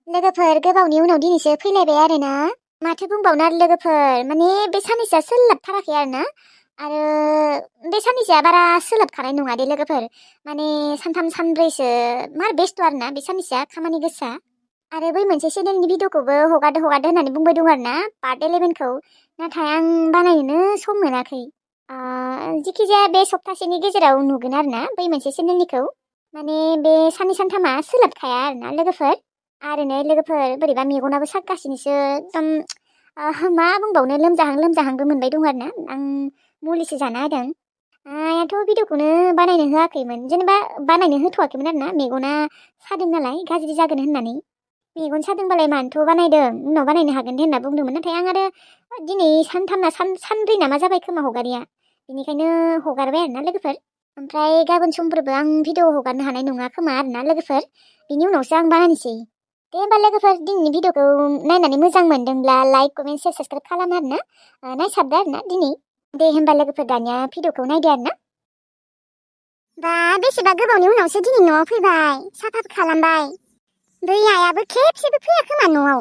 लोगोफोर गोबावनि उनाव दिनैसो फैलायबाय आरोना। माथो बुंबावनो आरो लोगोफोर, माने बे साननैसोआ सोलाबथाराखै आरोना। आरो बे साननैसोआ बारा सोलाबखानाय नङा दे लोगोफोर। माने सानथाम सानब्रैसो मार बेस्थ' आरोना बे साननैसोआ खामानि गोसा। आरो बै मोनसे चेनेलनि भिडिअखौबो हगारदो होननानै बुंबाय दं आरोना, पार्ट 11खौ। नाथाय आं बानायनोनो सम मोनाखै। जिखिजाया बे सप्तासेनि गेजेराव नुगोन आरोना बै मोनसे चेनेलनिखौ। माने बे साननै सानथामा सोलाबखाया आरोना लोगोफोर। आरो नै लोगोफोर बोरैबा मेगनाबो सागासिनोसो एकदम मा बुंबावनो लोमजाहांबो मोनबाय दं आरोना। आं मुलिसो जाना होदों। आइयाथ' भिडिअखौनो बानायनो होआखैमोन, जेनेबा बानायनो होथ'वाखैमोन आरोना, मेगना सादों नालाय गाज्रि जागोन होननानै। मेगन सादोंबालाय मानोथ' बानायदों, उनाव बानायनो हागोन दे होनना बुंदोंमोन। नाथाय आं आरो दिनै सानब्रै नामा जाबाय खोमा हगारिया, बेनिखायनो हगारबाय आरोना लोगोफोर। ओमफ्राय गाबोन समफोरबो आं भिडिअ हगारनो हानाय नङा खोमा आरोना लोगोफोर। बिनि उनावसो आं बानायनोसै। दे होमबा लोगोफोर, दिनैनि भिडिअखौ नायनानै मोजां मोनदोंब्ला लाइक कमेन्ट शेयार साबसक्राइब खालाम आरोना, नायसाबदो आरोना दिनै। दे होमबा लोगोफोर, दानिया भिडिअखौ नायदो आरोना। बा बेसेबा गोबावनि उनावसो दिनै न'आव फैबाय, साफाबो खालामबाय। बै आइयाबो खेबसेबो फैया खोमा न'आव।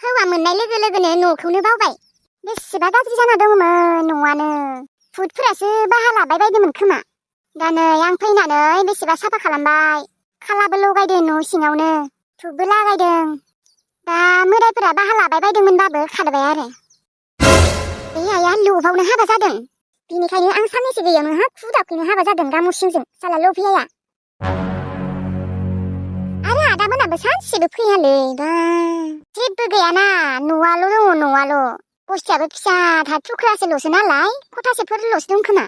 हौवा मोननाय लोगो लोगोनो न'खौनो बावबाय। बेसेबा गाज्रि जाना दङमोन न'आनो। भुतफोरासो बाहा लाबाय बायदोंमोन खोमा। दा नै आं फैनानै बेसेबा साफा खालामबाय। खालाबो लगायदों न' सिङावनो, धुपबो लागायदों। दा मोदायफोरा बाहा लाबाय बायदोंमोनबाबो खारबाय आरो। बे आइया लुबावनो हाबा जादों। बेनिखायनो आं साननैसो गैयावनो हाखु दाखुनो हाबा जादों गामुसिंजों, साला लभियाया। आरो आदामोनाबो सानसेबो फैयालै बा। जेबो गैयाना, न'आल' दङ न'आल'। बस्थियाबो फिसाथार थुख्रासेल'सो नालाय, खथासेफोरल'सो दं खोमा।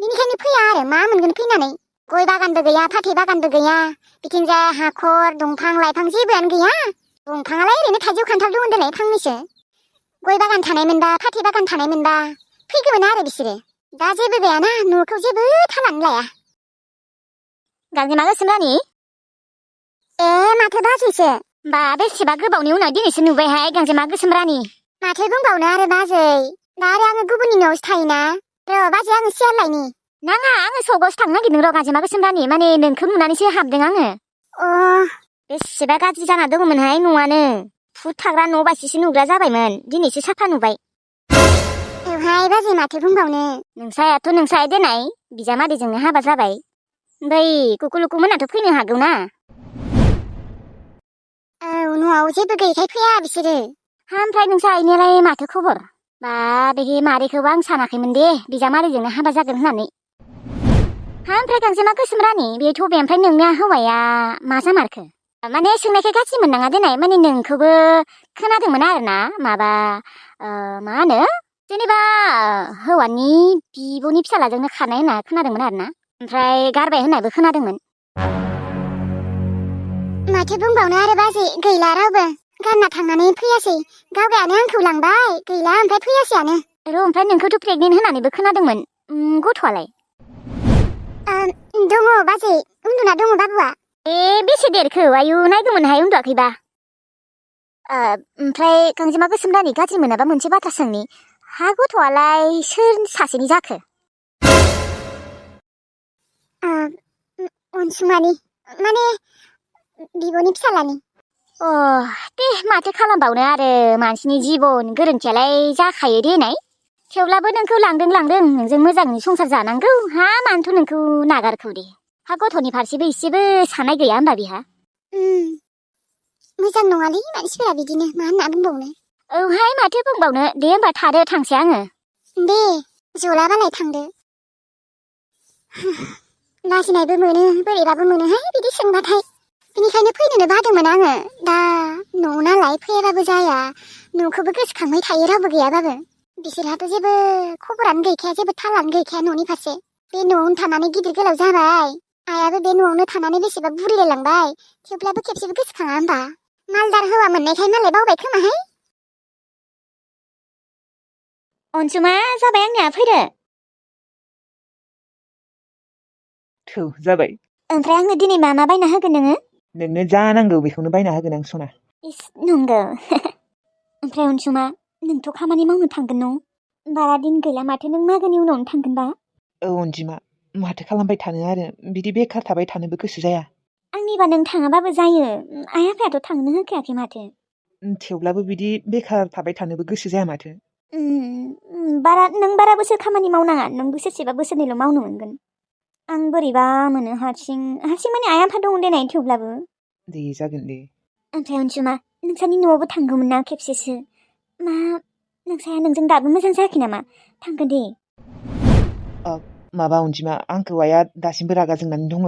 बेनिखायनो फैया आरो मा मोनगोन फैनानै। गय बागानबो गैया, फाथै बागानबो गैया। बिथिंजाय हाखर दंफां लाइफां जेबोआनो गैया। दंफाङालाय ओरैनो थाइजौ खान्थाल दं होनदोंलाय फांनैसो। गय बागान थानायमोनबा, फाथै बागान थानायमोनबा फैगौमोन आरो बिसोरो। दा जेबो गैयाना, न'खौ जेबो थालानो लाया। गांजेमा गोसोम रानि? ए माथो बाजैसो। बा बेसेबा गोबावनि उनाव दिनैसो नुबायहाय गांजेमा गोसोम रानि। माथो बुंबावनो आरो बाजै, दा आरो आङो गुबुननि न'आवसो थायोना। र' बाजै आङो सियार लायनि। नाङा, आङो सकआवसो थांनो नागिरदों र' गांजेमा गोसोम रानि, माने नोंखौ नुनानैसो हाबदों आङो। बेसेबा गाज्रि जाना दङमोनहाय न'आनो। भुत थाग्रा न' बायदिसो नुग्रा जाबायमोन, दिनैसो साफा नुबाय। औहाय बाजै माथो बुंबावनो। नोंसायाथ' नोंसाय देनाय बिजामादैजोंनो हाबा जाबाय। ओमफ्राय कुकुलुकु मोनाथ' फैनो हागौ ना? औ, न'आव जेबो गैयैखाय फैया बिसोरो। ओमफ्राय नोंसा आइनियालाय माथो खबर? बा बे मादैखौबो आं सानाखैमोन दे बिजामादैजोंनो हाबा जागोन होननानै। ओमफ्राय गांजेमा गोसोम रानि, बेथ' बे ओमफ्राय नोंनिया हौवाया मा जामारखो? माने सोंनायखाय गाज्रि मोननाङा देनाय, माने नोंखौबो खोनादोंमोन आरोना माबा मा होनो, जेनेबा हौवानि बिब'नि फिसालाजोंनो खारनाय होनना खोनादोंमोन आरोना। ओमफ्राय गारबाय होननाबो खोनादोंमोन। माथो बुंबावनो आरो बाजै, गैला रावबो। गानना थांनानै फैयासै। गावगायानो आंखौ लांबाय, गैला ओमफ्राय फैयासैयानो। र' ओमफ्राय नोंखौथ' प्रेगनेन्ट होननानैबो खोनादोंमोन। गथ'आलाय? दङ बाजै, उन्दुना दङ बाबुआ। बेसे देरखो आयु, नायगौमोनहाय उन्दुआखैबा। ओमफ्राय गांजेमा गोसोम रानि, गाज्रि मोनाबा मोनसे बाथ्रा सोंनि, हा गथ'आलाय सोर सासेनि जाखो? अनसुमानि, माने बिब'नि फिसालानि। दे माथो खालामबावनो आरो, मानसिनि जिबन, गोरोन्थियालाय जाखायो देनाय। थेवब्लाबो नोंखौ लांदों, नोंजों मोजाङै संसार जानांगौ, हा मानोथ' नोंखौ नागारखौ दे। हा गथ'नि फारसेबो एसेबो साननाय गैया होनबा बिहा? मोजां नङालै मानसिफोरा बिदिनो, मा होनना बुंबावनो। औहाय माथो बुंबावनो, दे होमबा थादो, थांसै आङो। दे, जलाबालाय थांदो। लाजिनायबो मोनो, बोरैबाबो मोनोहाय बिदि सोंबाथाय। बेनिखायनो फैनोनो बादोंमोन आङो। दा न' नालाय फैयाबाबो जाया, न'खौबो गोसोखांबाय थायो रावबो गैयाबाबो। बिसोरहाथ' जेबो खबरानो गैखाया, जेबो थालानो गैखाया न'नि फारसे। बे न'आवनो थानानै गिदिर गोलाव जाबाय। आइयाबो बे न'आवनो थानानै बेसेबा बुरिलायलांबाय। थेवब्लाबो खेबसेबो गोसोखाङा होनबा। मालदार हौवा मोननायखाय मालाय बावबाय खोमाहाय। अनसुमा, जाबाय आंनिया, फैदो। थौ जाबाय। ओमफ्राय आंनो दिनै मा बायना होगोन नोङो? नोंनो जा नांगौ बेखौनो बायना होगोन आं सना। इस नंगौ। ओमफ्राय अनसुमा, नोंथ' खामानि मावनो थांगोन न'? बारा दिन गैला माथो, नों मागोनि उनावनो थांगोनबा? औ अनजिमा, माथो खालामबाय थानो आरो, बिदि बेखार थाबाय थानोबो गोसो जाया। आंनिबा नों थाङाबाबो जायो। आइ आफायाथ' थांनो होखायाखै माथो। थेवब्लाबो बिदि बेखार थाबाय थानोबो गोसो जाया माथो। नों बारा बोसोर खामानि मावनाङा। नों बोसोरसेबा बोसोरनैल' मावनो मोनगोन। आं बोरैबा मोनो हारसिं माने आइ आफा दं देनाय थेवब्लाबो। दे जागोन दे। ओमफ्राय अनसुमा नोंसानि न'आवबो थांगौमोन ना खेबसेसो। मा नोंसाया नोंजों दाबो मोजां जायाखै नामा? थांगोन दे। माबा अनजिमा आंखौ आइया दासिमबो रागा जोंनानै दङ।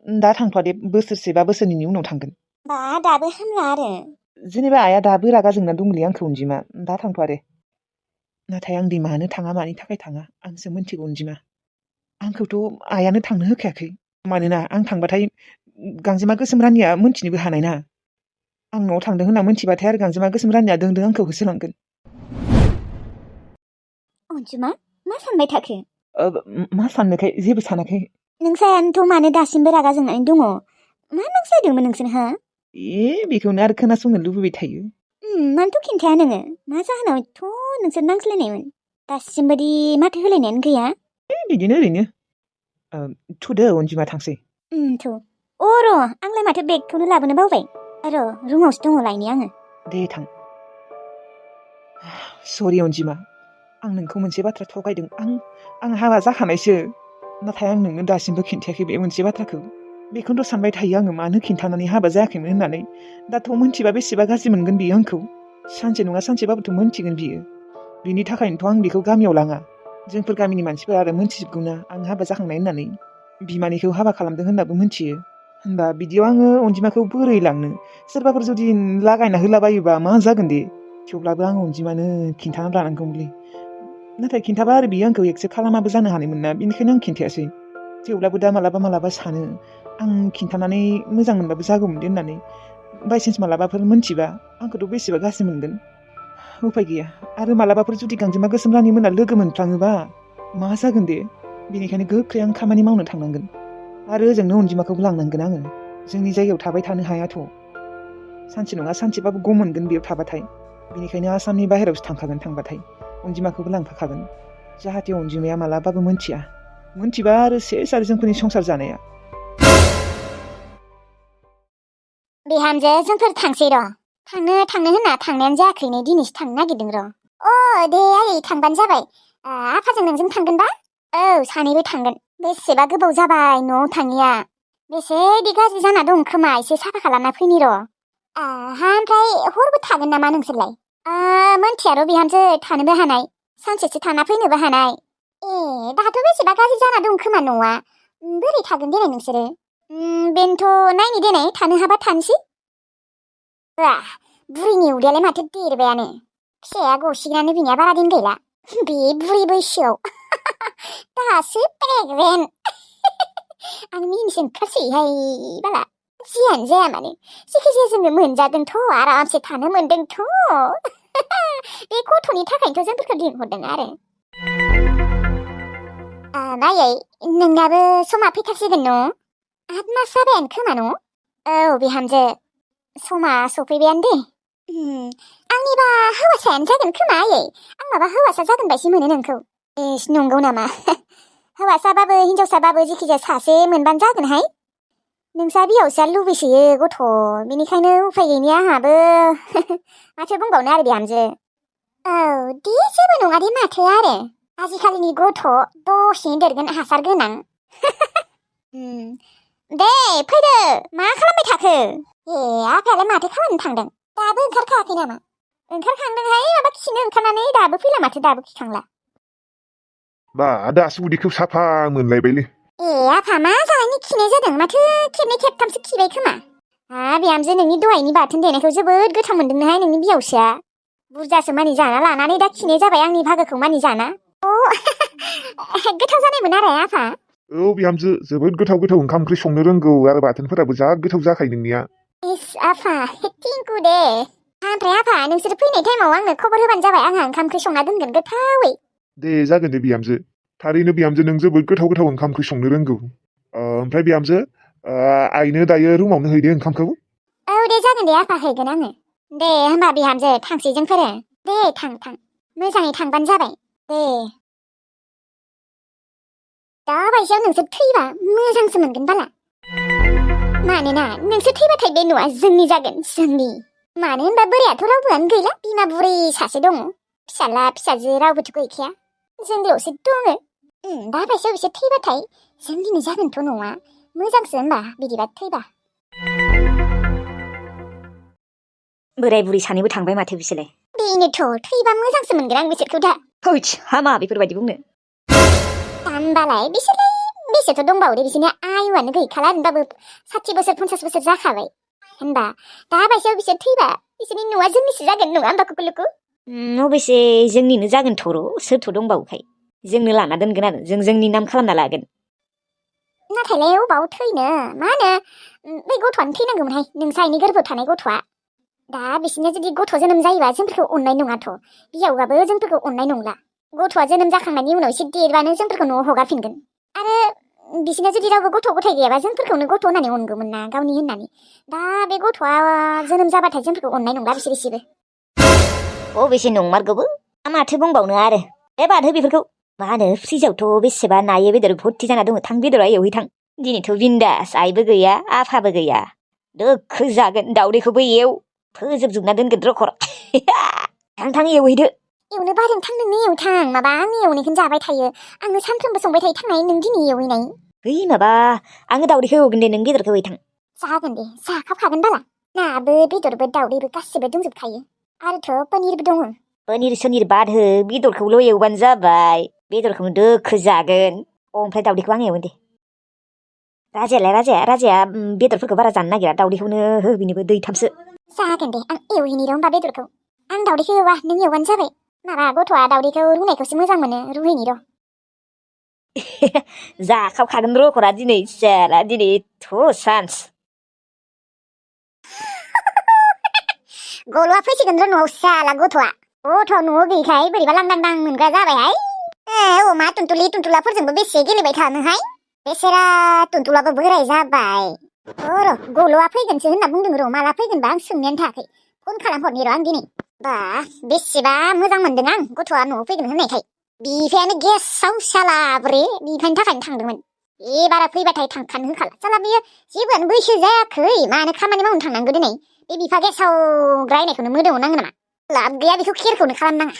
दा थांथ'आ दे, बोसोरसे बा बोसोरनैनि उनाव थांगोन। बा दाबो हामला आरो? जेनेबा आइया दाबो रागा जोंनानै दंलै आंखौ अनजिमा। दा थांथ'आ दे। नाथाय आं दि मानो थाङा, मानि थाखाय थाङा आंसो मिन्थिगौ अनजिमा। आंखौथ' आइयानो थांनो होखायाखै। मानोना आं थांबाथाय गांजेमा गोसोम रानिया मोनथिनोबो हानाय ना। आं न'आव थांदों होनना मोनथिबाथाय आरो गांजेमा गोसोम रानिया दोंदों आंखौ होसोलांगोन। अनजुमा मा सानबाय थाखो? मा साननोखाय जेबो सानाखै। नोंसायानोथ' मानो दासिमबो रागा जोंनानै दङ? मा नांज्लायदोंमोन नोंसोरहा? बेखौनो आरो खोनासंनो लुबैबाय थायो। मानोथ' खिन्थाया नोङो? मा जाहोनावथ' नोंसोर नांज्लायनायमोन? दासिमबादि माथो होलायनायानो गैया? बिदिनो ओरैनो। थुदो अनजिमा थांसै। र' आंलाय माथो बेगखौनो लाबोनो बावबाय। र' रुमावसो दङ लायनि आङो। दे थां। सरि अनजिमा, आं नोंखौ मोनसे बाथ्रा थगायदों। आं हाबा जाखानायसो। नाथाय आं नोंनो दासिमबो खिन्थायाखै बे मोनसे बाथ्राखौ। बेखौनोथ' सानबाय थायो आङो, मानो खिन्थानानै हाबा जायाखैमोन होननानै। दाथ' मोनथिबा बेसेबा गाज्रि मोनगोन बियो आंखौ। सानसे नङा सानसेबाबोथ' मोनथिगोन बियो। बिनि थाखायनोथ' आं बेखौ गामियाव लाङा। जोंफोर गामिनि मानसिफोरा आरो मोनथिजोबगौना आं हाबा जाखांनाय होननानै। बिमानैखौ हाबा खालामदों होननाबो मोनथियो। होनबा बिदियाव आङो अनजिमाखौ बोरै लांनो? सोरबाफोर जुदि लागायना होलाबायोबा मा जागोन दे? थेवब्लाबो आं अनजिमानो खिन्थाना लानांगौमोनलै। नाथाय खिन्थाबा आरो बियो आंखौ एक्सेप्ट खालामाबो जानो हानायमोन ना, बेनिखायनो आं खिन्थायासै। थेवब्लाबो दा मालाबा सानो आं खिन्थानानै मोजां मोनबाबो जागौमोन दे होननानै। बायसान्स मालाबाफोर मोनथिबा आंखौथ' बेसेबा गाज्रि मोनगोन। उफाय गैया। आरो मालाबाफोर जुदि गांजेमा गोसोम रानि मोना लोगो मोनफ्लाङोबा मा जागोन दे? बेनिखायनो गोख्रै आं खामानि मावनो थांनांगोन। आरो ओजोंनो अनजिमाखौबो लांनांगोन आङो। जोंनि जायगायाव थाबाय थानो हायाथ'। सानसे नङा सानसेबाबो गम मोनगोन बेयाव थाबाथाय। बेनिखायनो आसामनि बाहेरायावसो थांखागोन थांबाथाय। अनजिमाखौबो लांफाखागोन। जाहाथे अनजिमाया मालाबाबो मोनथिया। मोनथिबा आरो सेस आरो जोंफोरनि संसार जानाया। बिहामजो जोंफोर थांसै र'। थांनो होनना थांनायानो जायाखै नै, दिनैसो थांनो नागिरदों र'। दे आयै थांबानो जाबाय। आफाजों नोंजों थांगोनबा? औ सानैबो थांगोन। बेसेबा गोबाव जाबाय न'आव थाङिया। बेसेदि गाज्रि जाना दं खोमा, एसे साफा खालामना फैनि र'। ओमफ्राय हरबो थागोन नामा नोंसोरलाय? मोनथिया र' बिहामजो, थानोबो हानाय। सानसेसो थाना फैनोबो हानाय। दाथ' बेसेबा गाज्रि जाना दं खोमा न'आ। बोरै थागोन देनाय नोंसोरो? बेनोथ' नायनि देनाय, थानो हाबा थानोसै। बुरिनि उदैयालाय माथो देरबायानो। फिसाया गसिगोनानो बिनिया बारा दिन गैला। बे बुरि बैसोआव दासो प्रेगनेन्ट। आं मिनिनोसो ओंखारसैहाय बाला। जियानो जाया मानो, जेखिजाया जोङो मोनजादोंथ', आरामसे थानो मोनदोंथ'। बे गथ'नि थाखायनोथ' जोंफोरखौ लिंहरदों आरो। नायै नोंनाबो समा फैथारसिगोन न'? 8 मास जाबायानो खोमा न'? औ बिहामजो, समा सफैबायानो दे। आंनिबा हौवासायानो जागोन खोमा आयै। आं माबा हौवासा जागोन बायसो मोनो नोंखौ। नंगौ नामा? हौवासाबाबो हिनजावसाबाबो जेखिजाया सासे मोनबानो जागोनहाय। नोंसा बिहावजोआ लुबैसोयो गथ', बेनिखायनो उफाय गैनि आंहाबो। माथो बुंबावनो आरो बिहामजो। औ दे जेबो नङा दे माथो आरो। आजिखालिनि गथ' दसेनो देरगोन हासार गोनां। दे फैदो, मा खालामबाय थाखो? आफायालाय माथो खालामनो थांदों? दाबो ओंखारखायाखै नामा? ओंखारखांदोंहाय, माबा खिनो ओंखारनानै दाबो फैला माथो, दाबो खिखांला। बा दासो उदैखौ साफा मोनलायबायलै। आफा मा जानायनि खिनाय जादों? माथो खेबनै खेबथामसो खिबाय खोमा। बिहामजो, नोंनि दहायनि बाथोन देनायखौ जोबोद गोथाव मोनदोंनोहाय नोंनि बिहावजोआ। बुरजासो मानि जाना लानानै दा खिनाय जाबाय आंनि भागोखौ मानि जाना। गोथाव जानायमोन आरो आफा। औ बिहामजो, जोबोद गोथाव गोथाव ओंखाम ओंख्रि संनो रोंगौ, आरो बाथोनफोराबो जा गोथाव जाखायो नोंनिया। आफा थिंकु दे। ओमफ्राय आफा, नोंसोर फैनाय टाइमाव आंनो खबर होबानो जाबाय, आंहा ओंखाम ओंख्रि संना दोनगोन गोथावै। दे जागोन दे बिहामजो। थारैनो बिहामजो, नों जोबोद गोथाव गोथाव ओंखाम ओंख्रि संनो रोंगौ। ओमफ्राय बिहामजो, आइनो दायो रुमावनो हैदो ओंखामखौ। औ दे जागोन दे आफा, हैगोन आङो। दे होमबा बिहामजो थांसै जोंफोरो। दे थां। मोजाङै थांबानो जाबाय। दे। दा बायसायाव नोंसोर थैबा मोजांसो मोनगोन बाला। मानोना नोंसोर थैबाथाय बे न'आ जोंनि जागोन जोंनि मानो होनबा बोरायाथ' रावबोआनो गैला बिमा बुरै सासे दङ फिसाला फिसाजो रावबोथ' गैखाया जोंल'सो दङ दा बायसायाव बिसोर थैबाथाय जोंनिनो जागोनथ' न'आ मोजांसो होनबा बिदिबा थैबा बोराय बुरै सानैबो थांबाय माथो बिसोरलाय बेनोथ' थैबा मोजांसो मोनगोन आं बिसोरखौ दा हैस हामा बेफोरबायदि बुंनो होमबालाय बिसोरलाय बेसेथ' दंबावो बिसोरनि आयुआनो गैखाला होनबाबो 60 बोसोर 50 बोसोर जाखाबाय होनबा दा बायसायाव बिसोर थैबा बिसोरनि न'आ जोंनिसो जागोन नङा होनबा कुकुलुकु अबयसे जोंनिनो जागोन थर' सोरथ' दंबावोखाय जोंनो लाना दोनगोन आरो जों जोंनि नाम खालामना लागोन नाथायलाय अबाव थैनो मा होनो बै गथ'आनो थैनांगौमोनहाय नोंसानि गोरबोआव थानाय गथ'आ दा बिसोरनो जुदि गथ' जोनोम जायोबा जोंफोरखौ अननाय नङाथ' बियावबाबो जोंफोरखौ अननाय नंला गथ'आ जोनोम जाखांनायनि उनाव एसे देरबानो जोंफोरखौ न'आव हगारफिनगोन आरो बिसोरनो जुदि रावबो गथ' गथाय गैयाबा जोंफोरखौनो गथ' होननानै अनगौमोन ना गावनि होननानै दा बे गथ'आ जोनोम जाबाथाय जोंफोरखौ अननाय नंला बिसोर एसेबो अबयसे नंमारगौबो माथो बुंबावनो आरो बादहो बेफोरखौ मा होनो फ्रिजावथ' बेसेबा नायै बेदर भर्ति जाना दङ थां बेदरा एवहै थां दिनैथ' बिन्दास आइबो गैया आफाबो गैया दोखो जागोन दावदैखौबो एव फोजोबजोबना दोनगोन रखर थां एवहैदो एवनो बादों थां नोंनो एवथां माबा आंनि एवनायखौनो जाबाय थायो आंनो सानफ्रोमबो संबाय थायो थांनाय नों दिनै एवहैनाय है माबा आङो दावदैखौ एवगोन दे नों बेदरखौ एवहै थां जागोन दे जाखाबखागोन बाला नाबो बेदरबो दावदैबो गासिबो दंजोबखायो आरोथ' पनिरबो दङ पनिर सनिर बादहो बेदरखौल' एवबानो जाबाय बेदरखौनो दोखो जागोन ओमफ्राय दावदैखौ आं एवगोन दे राजाया बेदरफोरखौ बारा जानो नागिरा दावदैखौनो हो बिनोबो दैथामसो जागोन दे आं एवहैनि र' होमबा बेदरखौ आं दावदैखौ एवा नों एवबानो जाबाय माबा गथ'आ दावदैखौ रुनायखौसो मोजां मोनो रुहैनि र' जाखाबखागोन रखरा दिनै साला दिनै एथ' सान्स गल'आ फैसिगोन र' न'आव साला गथ'आ न'आव गैयैखाय बोरैबा लांदां मोनग्रा जाबायहाय अमा तुनथुलाफोरजोंबो बेसे गेलेबाय थानोहाय बेसेरा तुनथुलाबो बोराय जाबाय र' गल'आ फैगोनसो होनना बुंदों र' माला फैगोनबा आं सोंनायानो थायाखै फन खालामहरनि र' आं दिनै बा बेसेबा मोजां मोनदों आं गथ'आ न'आव फैगोन होननायखाय बिफायानो गेसाव सालाब्रे बिफानि थाखायनो थांदोंमोन एबारा फैबाथाय थांखानो होखाला साला बियो जेबोआनो बैसो जायाखै मानो खामानि मावनो थांनांगौ दिनै बे बिफा गेसाव रायनायखौनो मोदोमाव नाङो नामा लाब गैया बेखौ केयारखौनो खालामनाङा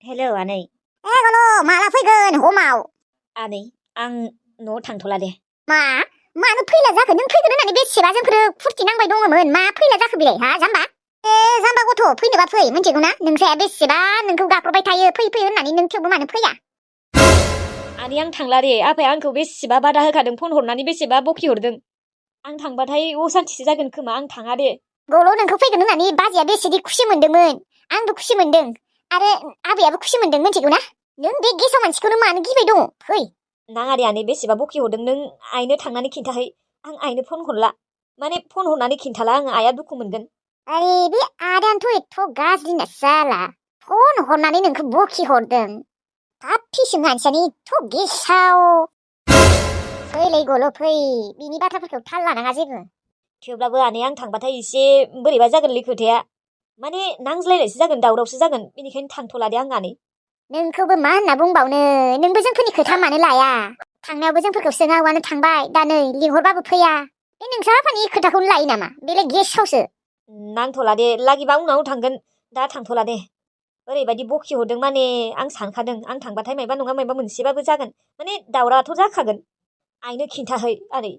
हेलौ आनै गल' माला फैगोन हमाव आनै आं न'आव थांथ'ला दे मानो फैला जाखो नों फैगोन होननानै बेसेबा जोंफोर फुरथि नांबाय दङमोन मा फैला जाखो बिलाय हा जाम्बा जाम्बा गथ' फैनोबा फै मिन्थिगौ ना नोंसाया बेसेबा नोंखौ गाख्रबबाय थायो फै होननानै नों थेवबो मानो फैया आनै आं थांला दे आफाया आंखौ बेसेबा बादा होखादों फन हरनानै बेसेबा बखि हरदों आं थांबाथाय असान्थिसो जागोन खोमा आं थाङा दे गल' नोंखौ फैगोन होननानै बाजैया बेसेदि खुसि मोनदोंमोन आंबो खुसि मोनदों आरो आबैयाबो खुसि मोनदों मिन्थिगौ ना नों बे गेसाव मानसिखौनो मानो गिबाय दङ फै नाङा दे आनै बेसेबा बखि हरदों नों आइनो थांनानै खिन्थाहै आं आइनो फन हरला माने फन हरनानै खिन्थाला आङो आइया दुखु मोनगोन आरे बे आदायानोथ' एथ' गाज्रिना साला फन हरनानै नोंखौ बखि हरदों फिसो मानसियानो एथ' गेसाव फैलै गल' फै बिनि बाथ्राफोरखौ थाल लानाङा जेबो थेवब्लाबो आनै आं थांबाथाय एसे बोरैबा जागोनलै खोथाया माने नांज्लायनायसो जागोन दावरावसो जागोन बेनिखायनो थांथ'ला दे आं आनै नोंखौबो मा होनना बुंबावनो नोंबो जोंफोरनि खोथा मानो लाया थांनायावबो जोंफोरखौ सोङावानो थांबाय दा नै लिंहरबाबो फैया बे नोंसा आफानि खोथाखौनो लायो नामा बेलाय गेसावसो नांथ'ला दे लागिबा उनाव थांगोन दा थांथ'ला दे ओरैबायदि बखि हरदों माने आं सानखादों आं थांबाथाय मायबा नङा मायबा मोनसेबाबो जागोन माने दावरावाथ' जाखागोन आइनो खिन्थाहै आनै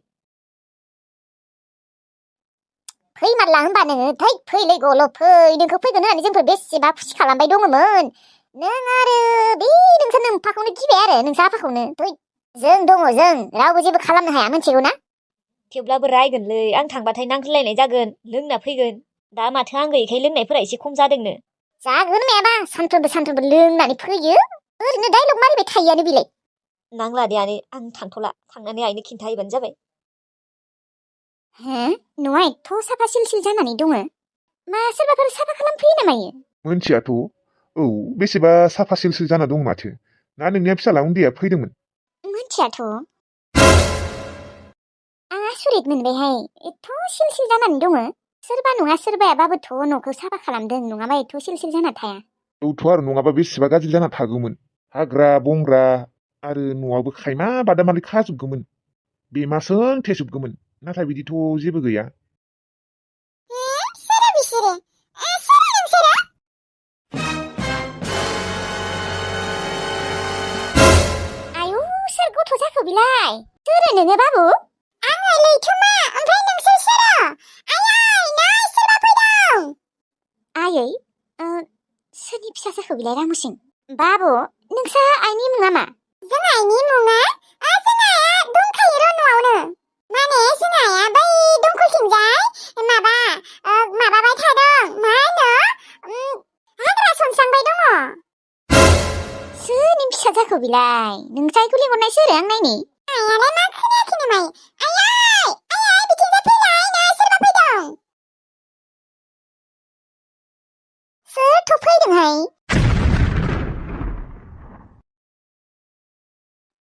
फैमारला होनबा नोङो थै फैलै गल' फै नोंखौ फैगोन होननानै जोंफोर बेसेबा खुसि खालामबाय दङमोन नों आरो बे नोंसोर नोम्फाखौनो गिबाय आरो नोंसा आफाखौनो थै जों दङ जों रावबो जेबो खालामनो हाया मिन्थिगौ ना थेवब्लाबो रायगोनलै आं थांबाथाय नांज्लायनाय जागोन लोंना फैगोन दा माथो आं गैयैखाय लोंनायफोरा एसे खम जादोंनो जागोन मायाबा सानफ्रोमबो लोंनानै फैयो ओरैनो डाइलग मारिबाय थायोआनो बिलाय नांला दे आनै आं थांथ'ला थांनानै आइनो खिन्थाहैबानो जाबाय न'आ एथ' साफा सिल जानानै दङ मा सोरबाफोर साफा खालामफैयो नामा इयो मोनथियाथ' औ बेसेबा साफा सिलसिल जाना दं माथो ना नोंनिया फिसाला उन्दैया फैदोंमोन मोनथियाथ' आं आसुरित मोनबायहाय एथ' सिल जानानै दङ सोरबा नङा सोरबायाबाबोथ' न'खौ साफा खालामदों नङाबा एथ' सिल जाना थाया औथ' आरो नङाबा बेसेबा गाज्रि जाना थागौमोन हाग्रा बंग्रा आरो न'आवबो खायमा बादामालि खाजोबगौमोन बेमासों थेजोबगौमोन नाथाय बिदिथ' जेबो गैया सोरो बिसोरो सोरो नोंसोरो आयु सोर गथ' जाखो बिलाय सोरो नोङो बाबु आङो लैथोमा ओमफ्राय नोंसोर सोरो आयै नाय सोरबा फैदों आयै सोरनि फिसा जाखो बिलाय रामुसिं बाबु नोंसा आइनि मुङा मा जों आइनि मुङा जों आइया दंखायो र' न'आवनो माने जों आइया बै दंखलथिंजाय माबाबाय थादों मा होनो हाग्रा सनस्रांबाय दङ सोरनि फिसा जाखो बिलाय नोंसाइखौ लिंहरनाय सोरो आं नायनि आइयालाय मा खोनायाखै नामाय आयै बिथिंजाय फैलाय नाय सोरबा फैदों सोरथ' फैदोंहाय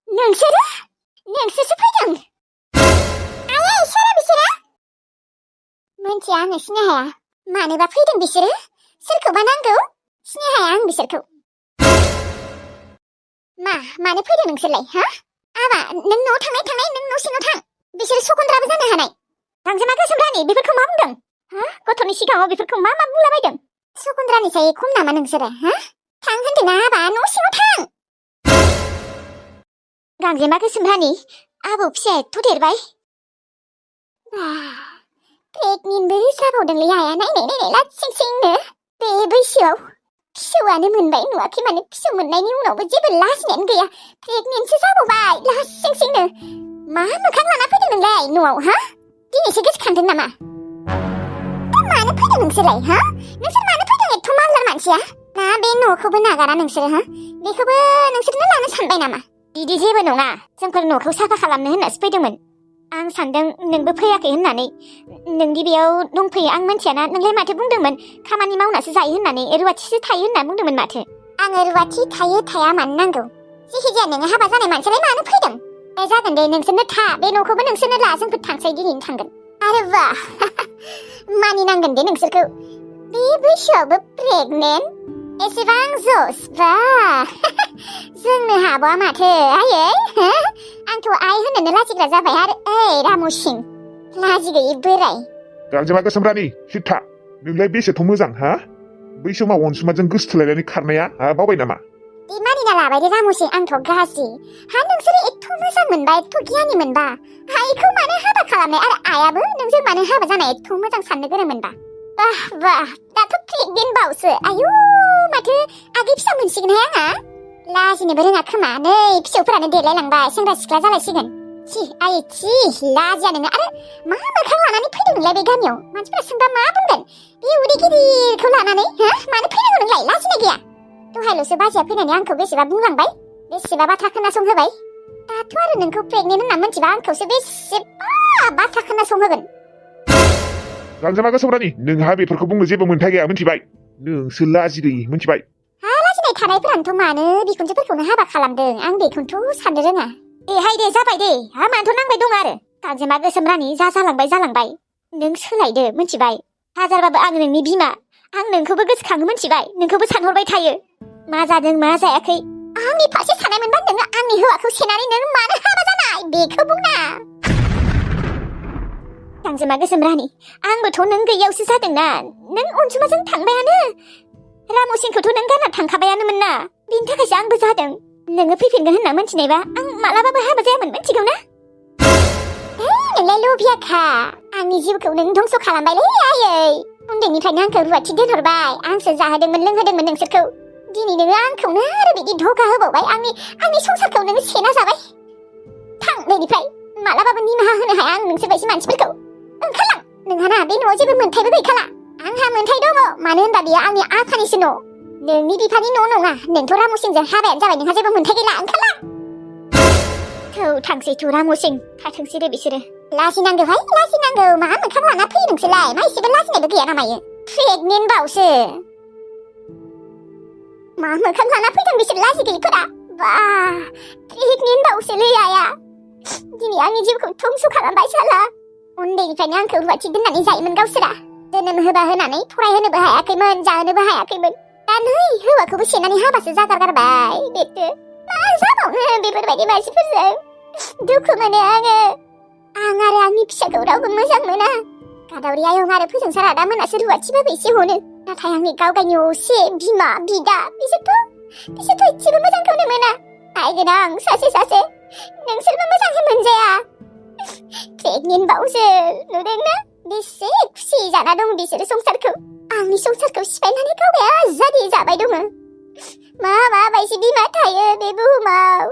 नोंसोरसो फैदों आयै सोरो बिसोरो मोनथिया आङो सिनाय हाया मानोबा फैदों बिसोरो सोरखौबा नांगौ सिनाय हाया आं बिसोरखौ मानो फैदों नोंसोरलाय हा आबा नों न'आव थांनाय नों न' सिङाव थां बिसोरो सखन्द्राबो जानो हानाय गांजेमा गोसोम रानि बेफोरखौ मा बुंदों हा गथ'नि सिगाङाव बेफोरखौ मा बुंलाबायदं सखन्द्रानिसाय खम नामा नोंसोरो हा थां होनदोंना आबा न' सिङाव थां गांजेमा गोसोम रानि आबौ फिसायाथ' देरबाय प्रेगनेन्टबो जाबावदोंलै आइया नायनाय लासिंसिंनो बे बैसोआव फिसौआनो मोनबाय नुवाखै माने फिसौ मोननायनि उनावबो जेबो लाजिनायानो गैया प्रेगनेन्टसो जाबावबाय लासिंसिंनो मा मोखां लाना फैदों नोंलाय न'आव हा दिनैसो गोसोखांदों नामा मानो फैदों नोंसोरलाय हा नोंसोर मानो फैदों एथ' मालदार मानसिया ना बे न'खौबो नागारा नोंसोरो हा बेखौबो नोंसोरनो लानो सानबाय नामा बिदि जेबो नङा जोंफोर न'खौ साफा खालामनो होननासो फैदोंमोन आं सानदों नोंबो फैयाखै होननानै नोंदि बेयाव दंफैयो आं मिन्थियाना नोंलाय माथो बुंदोंमोन खामानि मावनासो जायो होननानै रुवाथिसो थायो होनना बुंदोंमोन माथो आङो रुवाथि थायो थाया मानो नांगौ जिखिजाया नोङो हाबा जानाय मानसियालाय मानो फैदों जागोन दे नोंसोरनो था बे न'खौबो नोंसोरनो ला जोंफोर थांसै दिनैनो थांगोन आरो बा मानिनांगोन दे नोंसोरखौ बे बैसोआवबो प्रेगनेन्ट एसेबां जस बा जोंनो हाबा माथो आयै आंथ' आइ होननोनो लाजिग्रा जाबाय आरो ओइ रामुसिं लाजि गैयि बोराय गांजेमा गोसोम रानि सिथा नोंलाय बेसेथ' मोजां हा बै समाव अनसुमाजों गोसथोलायनानै खारनाया बावबाय नामा बे मानिना लाबाय दे रामुसिं आंथ' गाज्रि हा नोंसोरो एथ' मोजां मोनबा एथ' गियानि मोनबा आइखौ मानो हाबा खालामनाय आरो आइयाबो नोंसोर मानो हाबा जानाय एथ' मोजां साननो गोरों मोनबा बाह दाथ' प्रेगनेन्ट बावसो आयु माथो आगै फिसा मोनसिगोनहाय आंहा लाजिनोबो रोङा खोमा नै फिसौफोरानो देलायलांबाय सेंग्रा सिख्ला जालायसिगोन छि आयै छि लाजिया नोङो आरो मा मोखां लानानै फैदों नोंलाय बे गामियाव मानसिफोरा सोंबा मा बुंगोन बे उदै गिदिरखौ लानानै मानो फैनांगौ नोंलाय लाजिनाय गैया दहायल'सो बाजैया फैनानै आंखौ बेसेबा बुंलांबाय बेसेबा बाथ्रा खोनासंहोबाय दाथ' आरो नोंखौ प्रेगनेन्ट होनना मिथिबा आंखौसो बेसेबा बाथ्रा खोनासंहोगोन गांजेमा गोसोम रानि नोंहा बेफोरखौ बुंनो जेबो मोन्थाय गैया मिथिबाय नोंसो लाजि गैयि मिथिबाय लाजिनाय थानायफोरानोथ' मानो बिखुनजोफोरखौनो हाबा खालामदों आं बेखौनोथ' साननो रोङा हाय दे जाबाय दे मानोथ' नांबाय दं आरो गांजेमा गोसोम रानि जालांबाय नों सोलायदो मिथिबाय हाजारबाबो आं नोंनि बिमा आं नोंखौबो गोसोखाङो मिथिबाय नोंखौबो सानहरबाय थायो मा जादों मा जायाखै आंनि फारसे साननाय मोनबा नोङो आंनि हौवाखौ सेनानै नों मानो हाबा जानाय बेखौ बुंना गांजेमा गोसोम रानि आंबोथ' नों गैयावसो जादोंना नों अनसुमाजों थांबायानो रामुसिंखौथ' नों गारना थांखाबायानोमोन ना बिनि थाखायसो आंबो जादों नोङो फैफिनगोन होनना मिथिनायबा आं मालाबाबो हाबा जायामोन मिथिगौ ना नोंलाय लभियाखा आंनि जिउखौ नों धंस' खालामबायलै आयै उन्दैनिफ्रायनो आंखौ रुवाथि दोनहरबाय आंसो जाहोदोंमोन लोंहोदोंमोन नोंसोरखौ दिनै नोङो आंखौनो आरो बिदि धोखा होबावबाय आंनि संसारखौ नोङो सेना जाबाय थां बेनिफ्राय मालाबाबो निमाहा होनो हाया आं नोंसोर बायदि मानसिफोरखौ ओंखारलां नोंहाना बे न'आव जेबो मोन्थायबो गैखाला आंहा मोन्थाय दङ मानो होनबा बेयो आंनि आफानिसो न' नोंनि बिफानि न' नङा नोंथ' रामुसिंजों हाबायानो जाबाय नोंहा जेबो मोन्थाय गैला ओंखारलां थौ थांसै थौ रामुसिं थाथोंसै दे बिसोरो लाजिनांगौहाय लाजिनांगौ मा मोखां लाना फैयो नोंसोरलाय मा एसेबो लाजिनायबो गैया नामायो प्रेगनेन्ट बावसो मा मोखां लाना फैदों बिसोर लाजि गैयिफोरा बा प्रेगनेन्ट बावसोलै आइया दिनै आंनि जिउखौ धंस' खालामबाय साला उन्दैनिफ्रायनो आंखौ रुवाथि दोननानै जायोमोन गावसोरा जोनोम होबा होनानै फरायहोनोबो हायाखैमोन जाहोनोबो हायाखैमोन दा नै हौवाखौबो सेनानै हाबासो जागारगारबाय देरदो मा जाबावनो बेफोरबायदि मानसिफोरजों दुखु मोनो आङो आं आरो आंनि फिसाखौ रावबो मोजां मोना गादावरि आयं आरो फोजोंसार आदामोनासो रुवाथिबाबो एसे हनो नाथाय आंनि गावगायनि असे बिमा बिदा बिसोरथ' एसेबो मोजांखौनो मोना आइ गोनां सासे नोंसोरबो मोजाङै मोनजाया प्रेगनेन्ट बावसो नुदोंना बेसे खुसि जाना दं बिसोरो संसारखौ आंनि संसारखौ सिफायनानै गावगाया आजादि जाबाय दङ मा बायदि बिमा थायो बे बुहुमाव